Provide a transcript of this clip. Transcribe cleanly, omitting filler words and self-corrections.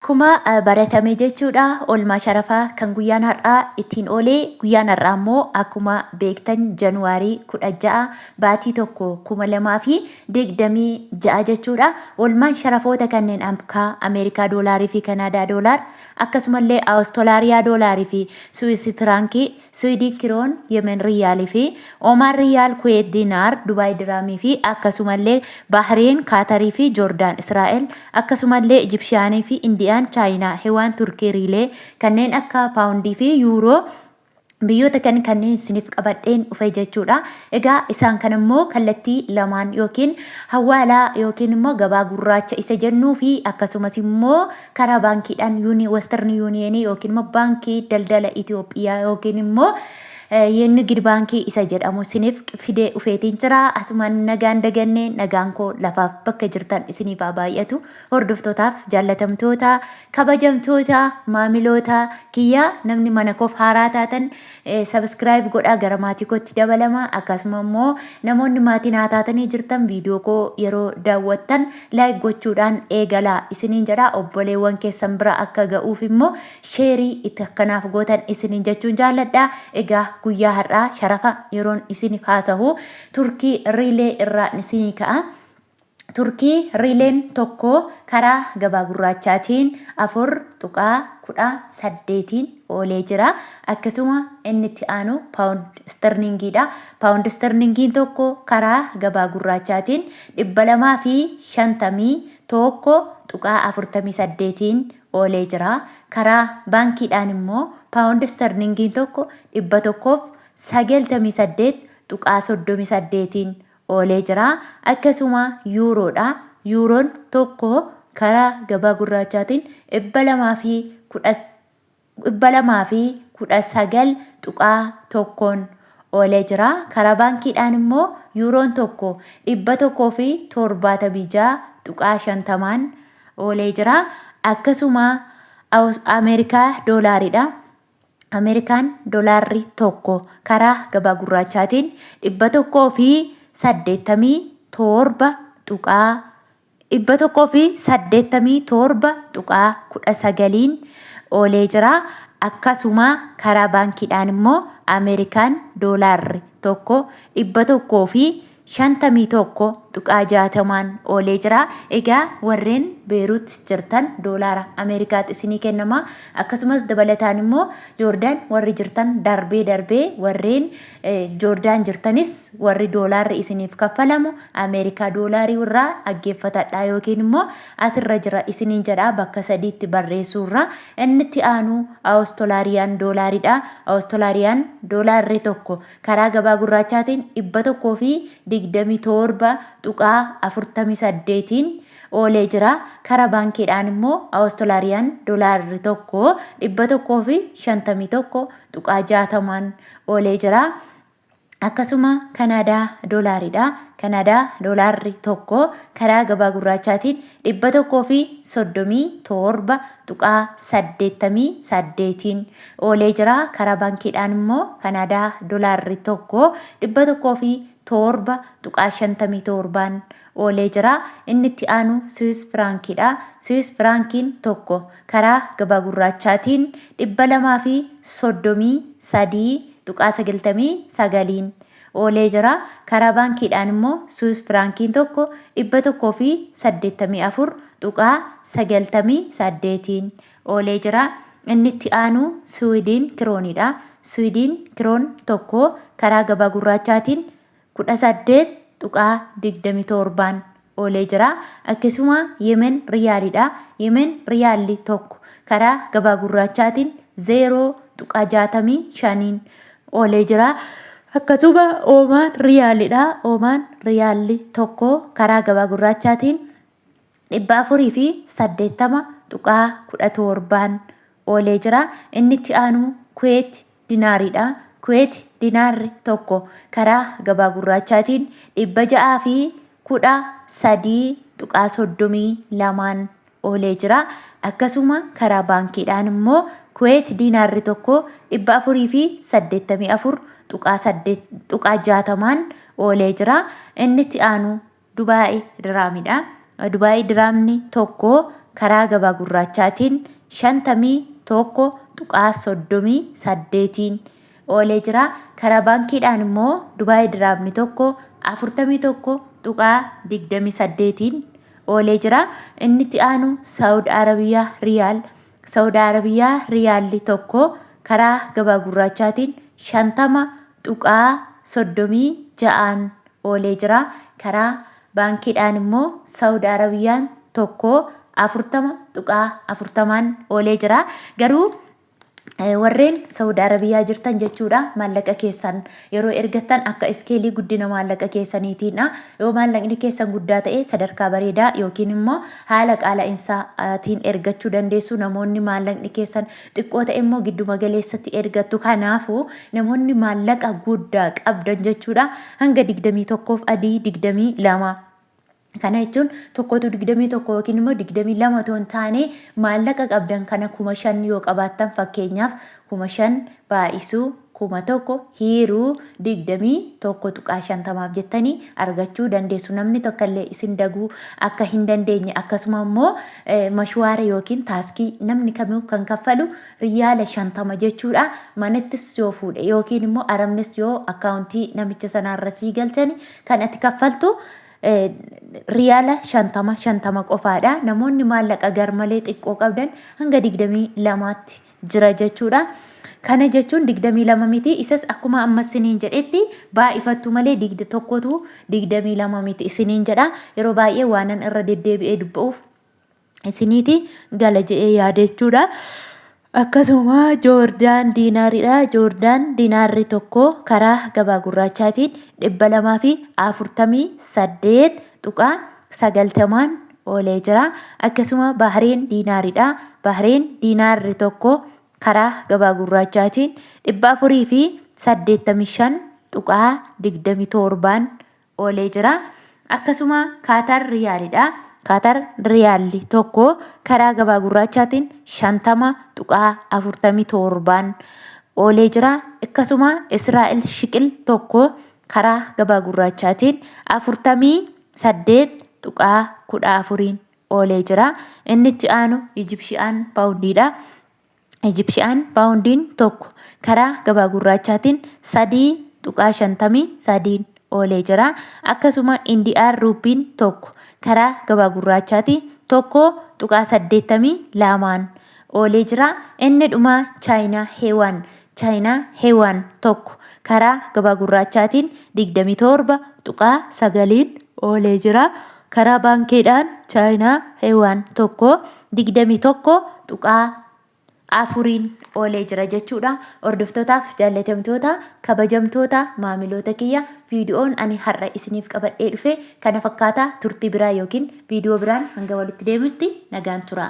Akkuma baratame jechuudha oolmaa sharafaa kan guyyaan har'aa ittiin oolee guyyaan har'aa immoo akkuma beektan Januwaarii 16 baatii 1 2026 jechuudha. Oolmaan sharafoota kanneen akka Ameerikaa doolaarii fi Kanaadaa doolaar akkasumallee Awustolaariyaa doolaarii fi Suwis firaankii Suwiidin Kiroon, Yemen Riyaal fi Oomaan Riyaal, Kuweet Diinaar, Dubaay Diraamii fi akkasumallee Baahireen, Kaatarii fi Joordaan, Israa'el akkasumallee Ijibshiyaanii fi Indiyaan, Chaayinaa, Hewaan, Turkii Riilee kanneen akka Paawundii fi Yuuroo biyyoota kan kanneen isiniif qabadheen dhufe jechuudha. Egaa isaan kan immoo kallattii lamaan yookiin hawaalaa yookiin immoo gabaa gurraacha isa jennuu fi akkasumas immoo karaa baankiidhaan yuuni Western Union yookiin immoo baankii daldala Itoophiyaa yookiin immoo Nigid baankii isa jedhamu isiniif fidee dhufeetiin jira. Asumaan nagaan daganne nagaan koo lafaaf bakka jirtan isiniif haa baay'atu. Hordoftootaaf jaallatamtoota kabajamtoota maamiloota kiyyaa namni mana koof haaraa taatan sabiskiraayib godhaa gara maatii kootti dabalama. Akkasuma immoo namoonni maatii naa taatanii jirtan viidiyoo koo yeroo daawwattan Like gochuudhaan eegalaa isiniin jedha obboleewwan keessan bira akka ga'uuf immoo sheerii itti akkanaaf gootan isiniin jechuun jaalladha. Egaa guyyaa har'aa sharafa yeroon isiniif haasahu Turkii riilee irraa isinii ka'a. Turkii riileen tokko karaa gabaa gurraachaatiin 4.18n oolee jira. Akkasuma inni itti aanu paawund istarningiidha. Paawund istarningiin tokko karaa gabaa gurraachaatiin 251.48n oolee jira. Karaa baankiidhaan immoo paawund istarningiin tokko 198.38n oolee jira. Akkasuma yuuroodha. Yuuroon tokko karaa gabaa gurraachaatiin 219.1n oolee jira. Karaa baankiidhaan immoo yuuroon tokko 176.50n oolee jira. Akkasuma Ameerikaa doolaariidha. Ameerikaan doolaarri tokko karaa gabaa gurraachaatiin 187 tuqaa 187.19n oolee jira. Akkasuma karaa baankiidhaan immoo Ameerikaan doolaarri tokko 151.60n oolee jira. Egaa warreen Beeruut jirtan doolaara Ameerikaatti isinii kennama. Akkasumas dabalataan immoo Joordaan warri jirtan darbee darbee warreen Joordaan jirtanis warri doolaarri isiniif kaffalamu Ameerikaa doolaarii irraa dhaggeeffatadhaa yookiin immoo asirra jira isiniin jedha bakka sadiitti barreessuurra. Inni itti aanu Awustolaariyaan doolaaridha. Awustolaariyaan doolaarri tokko karaa gabaa gurraachaatiin 127.48n oolee jira. Karaa baankiidhaan immoo Awustolaariyaan doolaarri tokko 151.60n oolee jira. Akkasuma Kanaadaa doolaaridha. Kanaadaa doolaarri tokko karaa gabaa gurraachaatiin 137.88n oolee jira. Karaa baankiidhaan immoo Kanaadaa doolaarri tokko 107.57n oolee jira. Inni itti aanu Siwiis Firaankiidha. Siwiis Firaankiin tokko karaa gabaa gurraachaatiin 233.99n oolee jira. Karaa baankiidhaan immoo Suwiis Firaankiin tokko 184.98n oolee jira. Inni itti aanu Siwiidin Kiroonidha. Siwiidin Kiroon tokko karaa gabaa gurraachaatiin 18.27n oolee jira. Akkasuma Yemen Riyaalidha. Yemen Riyaalli tokko karaa gabaa gurraachaatiin 0.65n oolee jira. Akkasuma Oomaan Riyaalidha. Oomaan Riyaalli tokko karaa gabaa gurraachaatiin 480.17n oolee jira. Inni itti aanu Kuweet dinaariidha. Kuweet dinaarri tokko karaa gabaa gurraachaatiin 613.32n oolee jira. Akkasuma karaa baankiidhaan immoo Kuweet diinaarri tokko 484.60n oolee jira. Inni itti aanu Dubaayi diraamidha. Dubaayi diraamni tokko karaa gabaa gurraachaatiin 51.38n oolee jira. Karaa baankiidhaan immoo Dubaay diraamni tokko 41.28n oolee jira. Inni itti aanu Saawud Arabiyaa Riyaal. Saawud Arabiyaa Riyaalli tokko karaa gabaa gurraachaatiin 50.36n oolee jira. Karaa baankiidhaan immoo Saawud Arabiyaan tokko 40.40n oolee jira. Garuu warreen Saawud Arabiyaa jirtan jechuudha, maallaqa keessan yeroo ergattan akka iskeelii guddina maallaqa keessaniitiinha. Yoo maallaqni keessan guddaa ta'e sadarkaa bareedaa yookiin immoo haala qaala'insaatiin ergachuu dandeessu. Namoonni maallaqni keessan xiqqoo ta'e immoo gidduma galeessatti ergattu. Kanaafuu namoonni maallaqa guddaa qabdan jechuudha hanga 21f adii 22. Kana jechuun tokkotu 21 yookiin immoo 22 otoo hin taane, maallaqa qabdan kana 5,000 yoo qabaattan, fakkeenyaaf 5,000 baay'isuu 1,000 hiiruu 21.50f jettanii argachuu dandeessu. Namni tokkollee isin daguu akka hin dandeenye, akkasuma immoo mashwaara yookiin taaskii namni kamuu kan kaffalu riyaala 50 jechuudha. Manattis yoo fuudhe yookiin immoo arabnis yoo akkaawuntii namicha sanaarra sii galchani, kan ati kaffaltu riyaala 50 50 qofaadha. Namoonni maallaqa garmalee xiqqoo qabdan hanga 22tti jira jechuudha. Kana jechuun 22 miti. Isas akkuma amma isiniin jedhetti baay'ifattu malee digda tokkotu 22 miti isiniin jedha. Yeroo baay'ee waanan irra deddeebi'ee dubba'uuf isiniiti gala jedhee yaada jechuudha. Akkasuma Joordaan diinaaridha. Joordaan diinaarri tokko karaa gabaa gurraachaatiin 248.90n oolee jira. Akkasuma Bahreen diinaaridha. Bahreen diinaarri tokko karaa gabaa gurraachaatiin 485.27n oolee jira. Akkasuma Kaataar Riyaalidha. Kaataar Riyaalli tokko karaa gabaa gurraachaatiin 50.47n oolee jira. Akkasuma Israa'el Shiqil tokko karaa gabaa gurraachaatiin 48.14n oolee jira. Inni itti aanu Ijibshiyaan Paawundiidha. Ijibshiyaan paawundiin tokko karaa gabaa gurraachaatiin 3.53n oolee jira. Akkasuma Indiyaan ruupiin tokko karaa gabaa gurraachaatiin 1.82n oolee jira. Inni dhumaa Chaayinaa Heewaan. Chaayinaa Heewaan tokko karaa gabaa gurraachaatiin 27.9n oolee jira. Karaa baankiidhaan Chaayinaa Heewaan tokko 21.4n oolee jira jechuudha. Hordoftootaaf jaallatamtoota, kabajamtoota maamiloota kiyya, viidiyoon ani har'a isiniif qabadhee dhufe kana fakkaata. Turtii biraa yookiin viidiyoo biraan hanga walitti deebinutti nagaan tura.